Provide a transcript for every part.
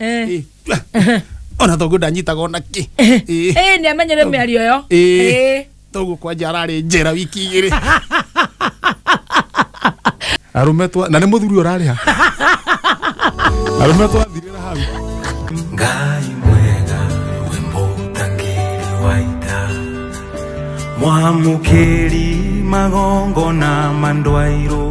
Ĩ. Ona thoguo ndanyitaga ona kĩ. Ĩ. Ĩ, nĩ amenyere mĩario ĩyo. Ĩ. Ĩ. Thoguo kwanja ararĩ njera wiki 2. Arũme twa na nĩ mũthuri ũrarĩha. Arũme twathirĩra hau. Ngai mwega we mũtangĩri wa ita mwamũkĩri magongona ma ndwairũ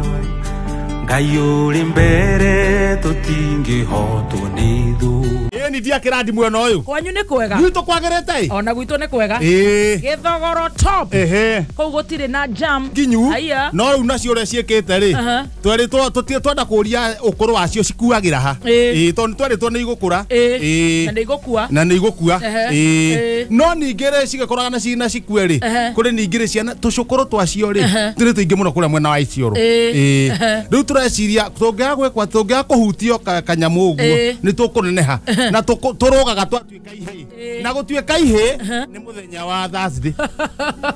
Ngai ũrĩ mbere tũtingĩhotwo nĩ thũ. Ĩ ni ndiakĩra mwena ũyũ. Kwanyu nĩ kwega. Gwitũ kwagĩrĩte ĩ. Ona gwitũ nĩ kwega. Ĩ. Gĩthogoro top. Ehe. Kũu gũtirĩ na jam. Nginyu. Aya. No rĩu nacio ũrĩa ciĩkĩte rĩ. Aha. Twerĩtwo tũtirĩ twenda kũria ũkũrũ wacio cikuagĩra ha. Ĩ. Ĩ tondũ twerĩtwo nĩ igũkũra. Ĩ. Ĩ. Na nĩ igũkua. Na nĩ igũkua. Ehe. Ĩ. Ĩ. No ningĩ rĩ cigĩkũraga na na cikue rĩ. Ehe. Kũrĩ ningĩ rĩ ciana tũcũkũrũ twacio rĩ. Ehe. Tũrĩ tũingĩ mũno kũrĩa mwena wa Isiolo. Ĩ. Ĩ. Ehe. Rĩu tũreciria tũngĩaga gwĩkwa tũngĩaga kũhutio kanyamũ ũguo Ĩ. nĩ tũkũneneha na tũrũgaga twatuĩka ihĩĩ. Ĩ. Na gũtuĩka ihĩĩ nĩ mũthenya wa Thursday.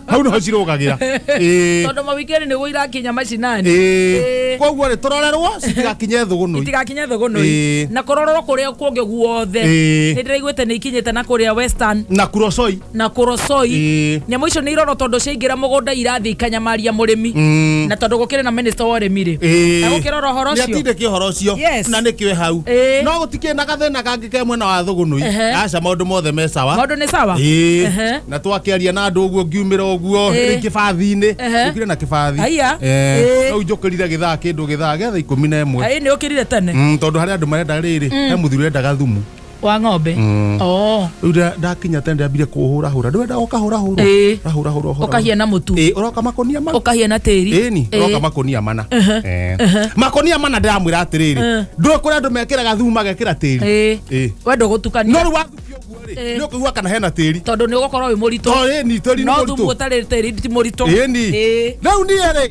Hau nĩho cirũgagĩra. Ĩ. Tondũ mawikendi nĩguo irakinya macinani. Ĩ. Ĩ. Koguo rĩ tũrorerwo citigakinye thũgũnũi. Itigakinye thũgũnũi. Ĩ. Na kũrorerwo kũrĩa kũngĩ guothe. Ĩ. Nĩ ndĩraiguĩte nĩ ikinyĩte na kũrĩa Western Na Kurosoi. na Kurosoi. Ĩ. Nyamũ icio nĩ irorwo tondũ ciaingĩra mũgũnda irathiĩ ikanyamaria mũrĩmi. Mm. Na tondũ gũkĩrĩ na minister wa ũrĩmi rĩ. Ĩ. Na gũkĩrora ũhoro ũcio. Nĩatindĩke ũhoro ũcio. Yes. Na nĩkĩo hau. Ĩ. No gũtikĩrĩ na gathĩna kangĩ ke mwena wa thũgũnũi. Ehe. Aca maũndũ mothe me sawa. Maũndũ nĩ sawa. Ĩ. Ehe. Na twakĩaria na andũ ũguo ngiumĩra ũguo Ĩ. rĩ kĩbathi-inĩ. Ehe. Njũkire na kĩbathi. Aya. Eh. Ĩ. Rĩu njũkĩrire gĩthaa kĩndũ gĩthaa gĩa thaa 11. Ĩ nĩ ũkĩrire tene. Tondũ harĩ andũ marenda rĩrĩ he mũthuri ũrendaga thumu. Wa ng'ombe. Oh. Rĩu ndakinya tene ndambire kũhũrahũra ndwenda ũkahũrahũrwo. Ĩ. Ũrahũrahũra ũhũra. Ũkahia na mũtu. Ĩ ũroka makonia mana. Ũkahia na tĩri. Ĩni Ĩ. ũroka makonia mana. Eh. Makonia mana ndĩramwĩra atĩrĩrĩ. Ndũĩ kũrĩa andũ mekĩraga thumu magekĩra tĩri. Ĩ. Ĩ. We ndũgũtukania. No rĩu wathukia ũguo rĩ Ĩ. nĩ ũkũigua kana hena tĩri. Tondũ nĩ ũgũkorwo wĩ mũritũ. To ĩni tĩri nĩ No mũritũ. thumu ũtarĩ tĩri ti mũritũ. Ĩni. Ĩ. Rĩu niĩ rĩ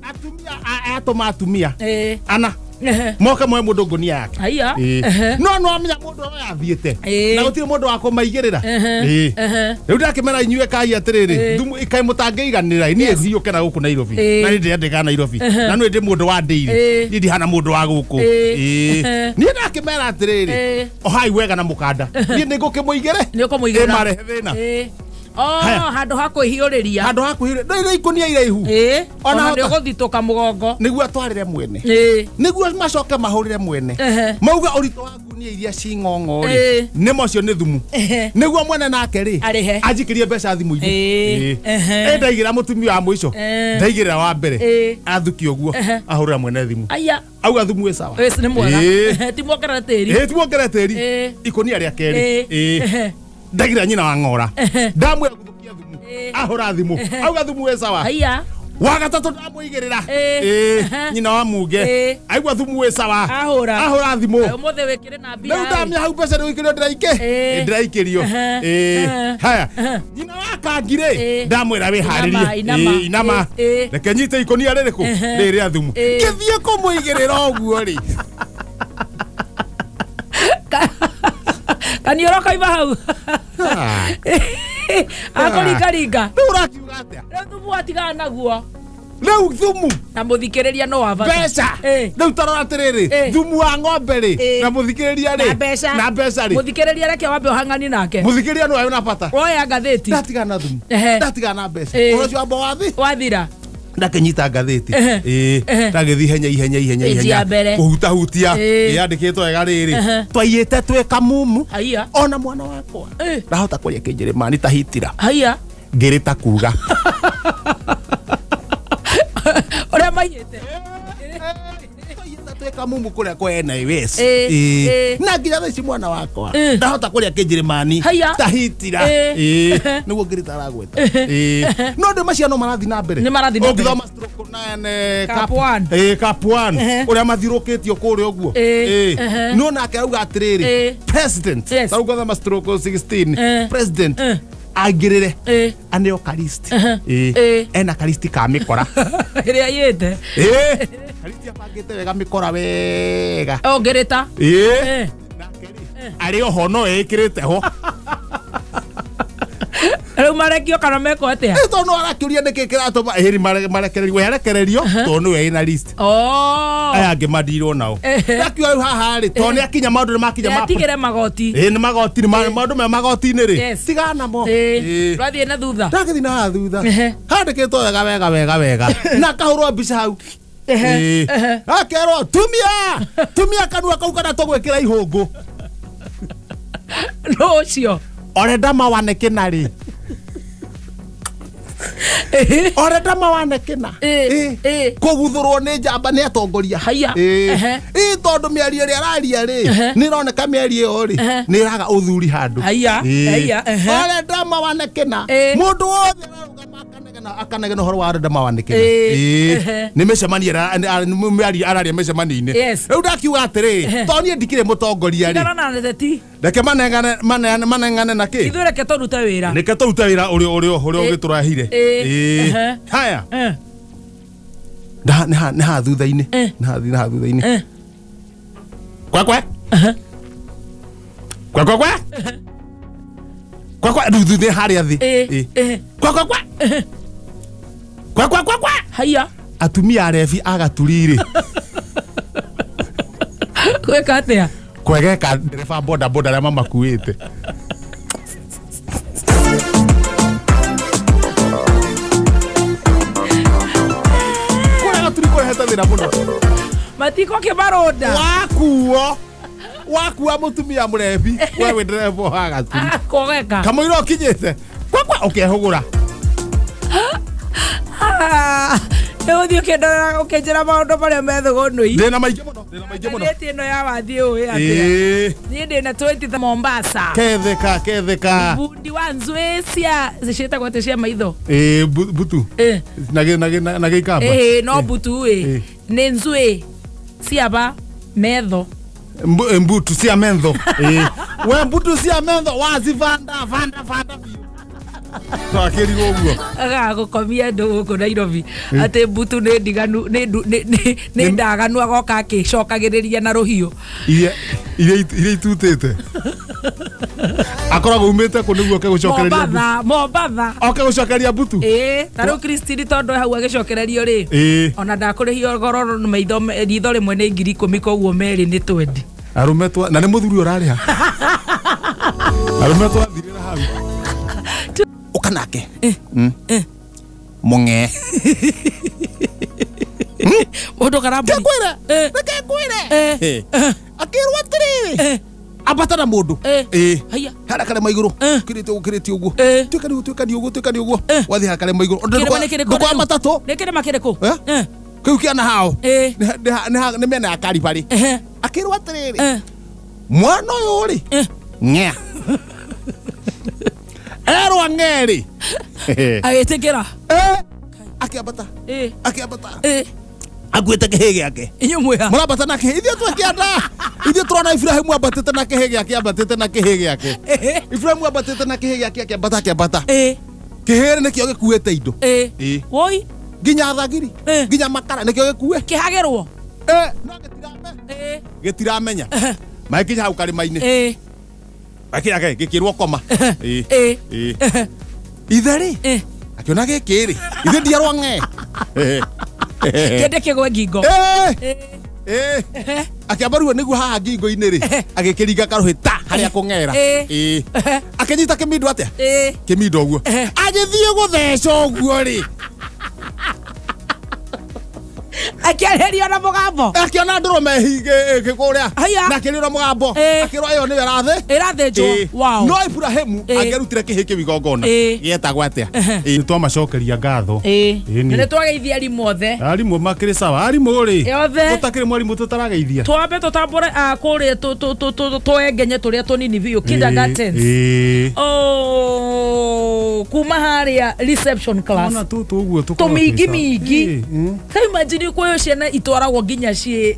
atumia atũma atumia Ĩ. ana Ehe. moke moe mũndũ ngũnia yake. Aya. Ĩ. Ehe. No no amenya mũndũ ũrĩa athiĩte Ĩ. na gũtirĩ mũndũ wa kũmaigĩrĩra. Ehe. Ĩ. Ehe. Rĩu ndakĩmera inyuĩ kai atĩrĩrĩ Ĩ. thumu ikaĩ mũtangĩiganĩra niĩ hiũke na gũkũ Nairobi Ĩ. na niĩ ndĩrandĩkaga Nairobi na nĩ ndĩ mũndũ wa ndĩire Ĩ. niĩ ndihana mũndũ wa gũkũ. Ĩ. Ĩ. Ehe. Niĩ ndakĩmera atĩrĩrĩ Ĩ. ohai wega na mũkanda niĩ nĩngũkĩmũigĩre Nĩ ũkũmũigĩrĩra. Ĩ, marehe thĩna. Ĩ. Oh, Haya. handũ ha kwĩhiũrĩria. Handũ ha kwĩhiũrĩria ndũire ikũnia iraihu. Ĩ. Ona Ona nĩ hota- ũgũthitũka mũgongo. Nĩguo atwarĩre mwene. Ĩ. Nĩguo macoke mahũrĩre mwene. Ehe. Mauga ũritũ wa ngunia iria ci ng'ong'o rĩ Ĩ. nĩ mocio nĩ thumu. Ehe. Nĩguo mwene nake rĩ Arĩhe. anjikĩrie mbeca thimũ-inĩ. Ĩ. Ĩ. Ehe. Ĩ ndaigĩra mũtumia wa mũico. Ĩ. Ndaigĩrĩra wa mbere. Ĩ. Athukia ũguo Ehe. ahũrĩra mwene thimũ. Aya. Auga thumu wĩ sawa. Ĩ, nĩ mwega. Ĩ. Ehe, Ti muongerere tĩri. Ĩ ti muongerere tĩri. Ĩ. Ikũnia rĩa kerĩ. Ĩ. Ĩ. Ehe. Ndaigĩrĩra nyina wa ng'ora. Ndamwĩra gũthũkia thumu. Ĩ. Ahũra thimũ. Auga thumu wĩ sawa. Aya. Wa gatatũ ndamũigĩrĩra. Ĩ. Ĩ. Ehe. Nyina wa muge. Ĩ. Aigua thumu wĩ sawa. Ahũra. Ahũra thimũ. Ũmũthĩ wĩkĩre na mbia. Rĩu ndamia hau mbeca nĩ gũikĩrio ndĩraikĩ. Ĩ. Ndĩraikĩrio. Ehe. Ĩ. Ehe. Haya. Ehe. Nyina wa kangi rĩ Ĩ. ndamwĩra wĩharĩrie. Inama, inama. Ĩ, inama. Ĩ. Reke nyite ikũnia rĩrĩkũ? Ehe. Rĩrĩ rĩa thumu. Ĩ. Ngĩthiĩ kũmũigĩrĩra ũguo rĩ. Kanioro kaima hau. Ah. Akũringaringa. Rĩu ũrakiuga atĩa? Rĩu thumu watigana naguo. Rĩu thumu Na mũthikĩrĩria no wa bata. mbeca Ĩ. rĩu tarora atĩrĩrĩ Ĩ. thumu wa ng'ombe rĩ Ĩ. na mũthikĩrĩria rĩ Na mbeca. na mbeca rĩ Mũthikĩrĩria reke wambe ũhang'anie nake. mũthikĩrĩria nĩwe wĩna bata Woya ngathĩti. ndatigana na thumu Ehe. ndatigana na mbeca Ĩ. ũhoro ũcio wamba wathi Wathira. ndakĩnyita ngathĩti Ehe. ĩ Ehe. ndagĩthiĩ ihenya ihenya ihenya Page ihenya ya mbere. kũhutahutia Ĩ. yandĩkĩtwo wega rĩrĩ Ehe. twaiyĩte twĩ kamumu Aya. ona mwana wakwa Ĩ. ndahota kũrĩa kĩnjĩrĩmani ta hitira Aya. ngĩrĩ ta kuga Ũrĩa maiyĩte. twaiyĩte twĩ kamumu kũrĩa kwa NIS Ĩ. Ĩ. Ĩ. na nginya thaa ici mwana wakwa Ĩ. ndahota kũrĩa kĩnjĩrĩmani Haya. ta hitira Ĩ. Ĩ. nĩguo ngĩrĩ aragweta Ĩ. no ndĩ maciano marathiĩ na mbere Nĩ marathiĩ na mbere. ũngĩthoma stroke nine Cup one. Ĩ, cup one Ehe. ũrĩa mathiũrũkĩtio kũrĩa ũguo Ĩ. Ĩ. Ehe. no nake auga atĩrĩrĩ Ĩ. president Yes. tarĩu ngathoma stroke 16 Ĩ. president Ĩ. aingĩrĩre Ĩ. aneo karisti Ehe. Ĩ. Ĩ. ena karisti ka mĩkora Ĩrĩa aiyĩte. Ĩ. Karisti abangĩte wega mĩkora wega Ũngĩrĩta. Ĩ. Ĩ. Nake rĩ, arĩ oho no ĩkĩrĩte ho. Rĩu marekio kana mekwo atĩa? Tondũ no arakĩũria nĩkĩ kĩratũma ĩhĩri marekererio we arekererio tondũ nĩwe ĩna list. Oh. Aya angĩ mandirwo nao. Ndakiuga rĩu haha rĩ tondũ nĩ akinya maũndũ nĩ makinya ma Atigĩre magoti. Ĩĩ nĩ magoti nĩ maũndũ me magoti-inĩ rĩ. Yes. Tigana namo. Ĩĩ. Twathiĩ na thutha. Ndagĩthiĩ na haha thutha. Ehe. Handĩkĩtwo wega wega wega wega. Na kahũrwo mbica hau. Ehe, Ĩĩ. ehe. Akerwo tumia tumia kanua kau kana tũgwĩkĩra ihũngũ. No ũcio. Orenda mawane kĩna rĩ. Orenda mawane kĩna. Ĩĩ, ĩĩ. Kũguthũrwo nĩ njamba nĩ atongoria. Haiya. Ĩĩ. Ehe. Ĩĩ tondũ mĩario ĩrĩa araria rĩ Ehe. nĩ ĩroneka mĩario ĩyo rĩ Ehe. nĩ ĩraga ũthuri handũ. Haiya, Ĩĩ. haiya, ehe. Orenda mawane kĩna. Ĩĩ. Mũndũ wothe ararũgama akanegena akanegena ũhoro wa orenda mawane kĩna. Ĩĩ. Ĩĩ. Ehe. Nĩ mĩcemanio mĩario araria mĩcemanio-inĩ. Yes. Rĩu ndakiuga atĩrĩrĩ Ehe. tondũ niĩ ndikĩrĩ mũtongoria rĩ Tigana na teti. reke manengane manengane na kĩ Ithuĩ reke tũrute wĩra. reke tũrute wĩra ũrĩa ũrĩa ũrĩa Ĩĩ. ũgĩtũrehire. Ĩĩ. Ĩĩ. Ehe. Haya. Eh. Nĩ haha thutha-inĩ. Eh. Nĩ haha thutha-inĩ. Eh. Kwekwe. Kwekwe kwe. Kwekwe rĩu thutha harĩa thĩ. Ĩĩ. Ĩĩ. Ĩĩ. Kwekwe kwe. Kwekwe kwe kwe. Haiya. Atumia arebi a Gaturi rĩ Gwĩka atĩa? kwegeka ndereba boda boda arĩa mamakuĩte. Kũrĩa Gaturi kũrehete thĩna mũno. Matiko kĩmarũnda. Wakuo wakua mũtumia mũrebi we wĩ ndereba wa Gaturi. Ah, kũgeka. Kamũira ũkinyĩte kwakwa ũkehũgũra. Ah, nĩ ũthiĩ ũkĩndorera ũkĩnjĩra maũndũ marĩa me thũgũnũi. Ndĩna maingĩ mũno ndĩna maingĩ mũno. Ngathĩti ĩno ya wathiĩ ũĩ atĩa? Ĩĩ. Niĩ ndĩna 20 Mombasa. Ketheka ketheka. Bundi wa nzwĩ cia ciĩtagwo atĩ cia maitho. Ĩĩ butu. Ĩĩ. Na gĩ na gĩikamba. Ĩĩ no butu ĩ. Ĩĩ. Nĩ nzwĩ ciaba metho. Mbutu cia mentho. Ĩĩ. We mbutu cia mentho wazivanda vanda vanda biũ. Twakĩrigwo ũguo. Agagũkomia andũ gũkũ Nairobi atĩ mbutu nĩ ndiganu nĩ ndaganu agoka akĩcokagĩrĩria na rũhiũ. Iria iria itutĩte. Akoragwo umĩte kũ nĩguo oke gũcokereria mbutu. Mombatha Mombatha. Oke gũcokeria mbutu. Ĩĩ ta rĩu Christine tondũ hau agĩcokererio rĩ. Ĩĩ. Ona ndakũrĩhio goro maitho ritho rĩmwe nĩ 10,000 koguo merĩ nĩ 20. Arũme twa na nĩ mũthuri ũrarĩha. Arũme twathirĩra hau. Ũka nake. Mũng'e. Mũndũ karambũri. Kekwĩre. Eh. Reke ngwĩre. Eh. Akĩrwo atĩrĩrĩ. Eh. Ambata na mũndũ. Eh. Ĩĩ. Haiya. Harĩa karĩma igũrũ. Eh. Ũkĩrĩte ũguo ũkĩrĩte ũguo. Eh. Tuĩka nĩ tuĩka nĩ ũguo tuĩka nĩ ũguo. Eh. Wathiĩ harĩa karĩma igũrũ. Kĩrĩma nĩ kĩrĩkũ rĩu? Ndũkwamba matatũ. Nĩ kĩrĩma kĩrĩkũ? Eh? Eh. Kĩu kĩa na hao. Eh. Nĩ mĩena ya Karibari. Ehe. Akĩrwo atĩrĩrĩ. Eh. Mwana ũyũ rĩ. Eh. Ng'ea. Erwo ng'e rĩ. Agĩtĩkĩra. Eh. Akĩambata. Ĩĩ. Akĩambata. Ĩĩ. Akuĩte kĩhĩ gĩake. Inyuĩ mwĩha. Mũrambata na kĩhĩ ithuĩ twakĩanda. Ithuĩ tũrona Ibrahimu ambatĩte na kĩhĩ gĩake ambatĩte na kĩhĩ gĩake. Ĩĩ. Ibrahimu ambatĩte na kĩhĩ gĩake akĩambata akĩambata. Ĩĩ. Kĩhĩ rĩ nĩkĩo gĩkuĩte indo. Ĩĩ. Ĩĩ. Woi. Nginya thagiri. Eh. Nginya makara nĩkĩo gĩkue. Kĩhagĩrwo. Eh, no gĩtirame. Ĩĩ. Gĩtiramenya. Magĩkinya hau karĩma-inĩ. Ĩĩ. Magĩkinya gĩkĩrwo koma. Ĩĩ. Ĩĩ. Ĩĩ. Ithe rĩ Ĩĩ. akĩona gĩkĩ rĩ ithe ndiarwo ng'e. Kĩende kĩgwe ngingo. Eh. Ĩĩ. Ĩĩ. Akĩamba rĩu nĩguo haha ngingo-inĩ rĩ agĩkĩringa karũhĩ ta harĩa kũng'era. Ĩĩ. Ĩĩ. Akĩnyita kĩmindo atĩa? Ĩĩ. Kĩmindo ũguo. Agĩthiĩ gũtheca ũguo rĩ Akĩarĩrio na mũgambo. akĩona ndũrũme kũrĩa Haiya. na akĩrĩra mũgambo Ĩĩ. akĩrwo ĩyo nĩyo ĩrathĩ Ĩrathĩnjwo. Ĩĩ. Wow. No Ibrahimu Ĩĩ. angĩarutire kĩhĩ kĩu igongona Ĩĩ. gĩetagwo atĩa? Ĩĩ. Twamacokeria ngatho. Ĩĩ. Ĩĩ Na nĩ. nĩ twageithia arimũ othe. Arimũ makĩrĩ sawa arimũ rĩ Othe. gũtakĩrĩ mwarimũ tũtarageithia. Twambe tũtambũre kũrĩa twengenye tũrĩa tũnini biũ kindergartens. Ĩĩ. Oh, kuma harĩa reception class. Ona tũtũ ũguo tũkoragwo Tũmingi twĩ sawa. mingi. Ĩĩ, ĩĩ. Ta imagine kwĩyo ciana itwaragwo nginya ciĩ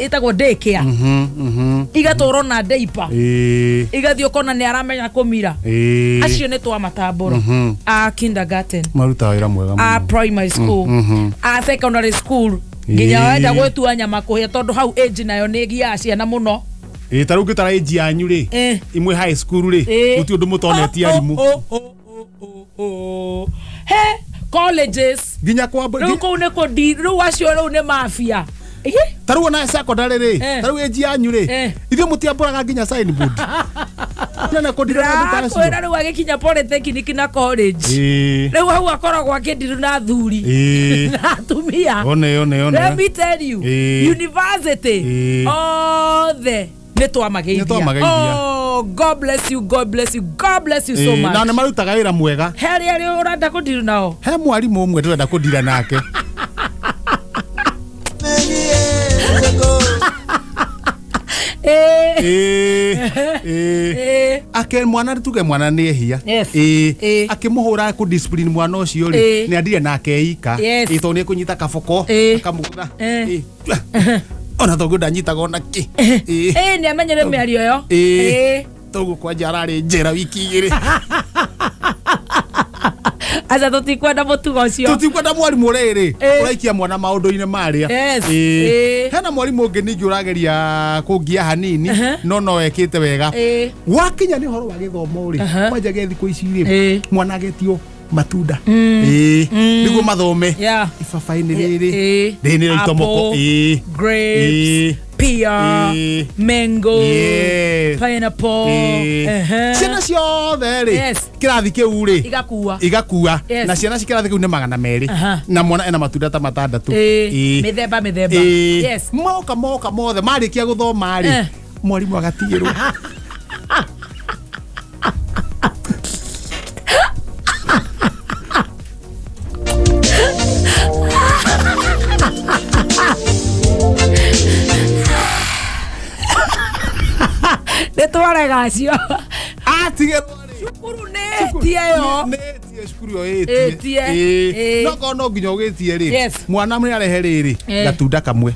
ĩtagwo daycare. Mhm, mhm. Igatwarwo na diaper. Ĩĩ. Igathiĩ ũkona nĩ aramenya kũmira. Ĩĩ. Acio nĩ twamatambũra. Mhm. A kindergarten. Marutaga wĩra mwega A mũno. primary school. Mhm. A secondary school. Nginya Ĩĩ. wenda gwĩtua nyama kũhĩa tondũ hau age nayo nĩ ĩgiaga ciana mũno. Ĩ ta rĩu ngĩtara age yanyu rĩ, imwe high school rĩ, gũtirĩ ũndũ mũtonetie arimũ. He colleges nginya kwa rĩu kũu nĩ kũndi rĩu acio rĩu nĩ mafia. Ta rĩu ona secondary rĩ, ta rĩu age yanyu rĩ, ithuĩ mũtiambũraga nginya signboard. Nene kũndira na andũ ta acio. Kwĩra rĩu agĩkinya polytechnic na college, rĩu hau akoragwo akĩndiru na athuri na atumia. One one one. Let me tell you, university othe nĩ twamageithia. Oh, God bless you, God bless you, God bless you so much. Na nĩ marutaga wĩra mwega. He arĩa ũrenda kũndiru nao? He mwarimũ ũmwe ndĩrenda kũndira nake. Ake mwana tuge mwana nĩ ehia. Akĩmũhũra kũ discipline mwana ũcio rĩ, nĩ andire nake ika. Tondũ nĩ ekũnyita kaboko akamũgũtha. Ona thoguo ndanyitaga ona kĩ. Nĩ amenyere mĩario ĩyo. Thoguo kwanja ararĩ njera wiki igĩrĩ. Aca tũtikwenda mũtugo ũcio. Tũtikwenda mwarimũ rĩrĩ ũraikia mwana maũndũ-inĩ marĩa. Hena mwarimũ ũngĩ ningĩ ũrageria kũngia hanini no no ekĩte wega. Wakinya nĩ ũhoro wa gĩthomo rĩ, kwanja ge thikũ ici rĩ, mwana agetio matunda. Nĩguo mathome. Ibabaĩ-inĩ rĩrĩ, rĩrĩ nĩrĩo itomoko. Grapes, pear, mango, pineapple. Ciana ciothe rĩ, kĩrathi kĩu rĩ, igakua. Na ciana ci kĩrathi kĩu nĩ 200. Na mwana ena matunda ta 6. Mĩthemba mĩthemba. Moka moka mothe marĩkia gũthoma rĩ, mwarimũ agatigĩrwo. Nĩtwarega acio. Atigĩrwo rĩ. Cukuru nĩ ĩtie ĩyo. Nĩ ĩtie cukuru ĩyo ĩtie. No korwo no nginya ũgĩtie rĩ, mwana nĩ arehe rĩrĩ gatunda kamwe.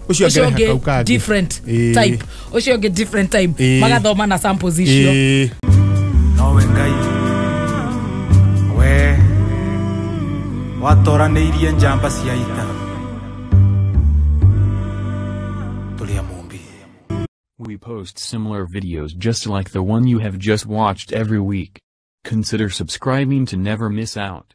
Ũcio ũngĩ arehe kau kangĩ. Different type. Ũcio ũngĩ different type. Magathoma na samples icio. Nowe Ngai we watoranĩirie njamba cia ita. We post similar videos just like the one you have just watched every week. Consider subscribing to never miss out.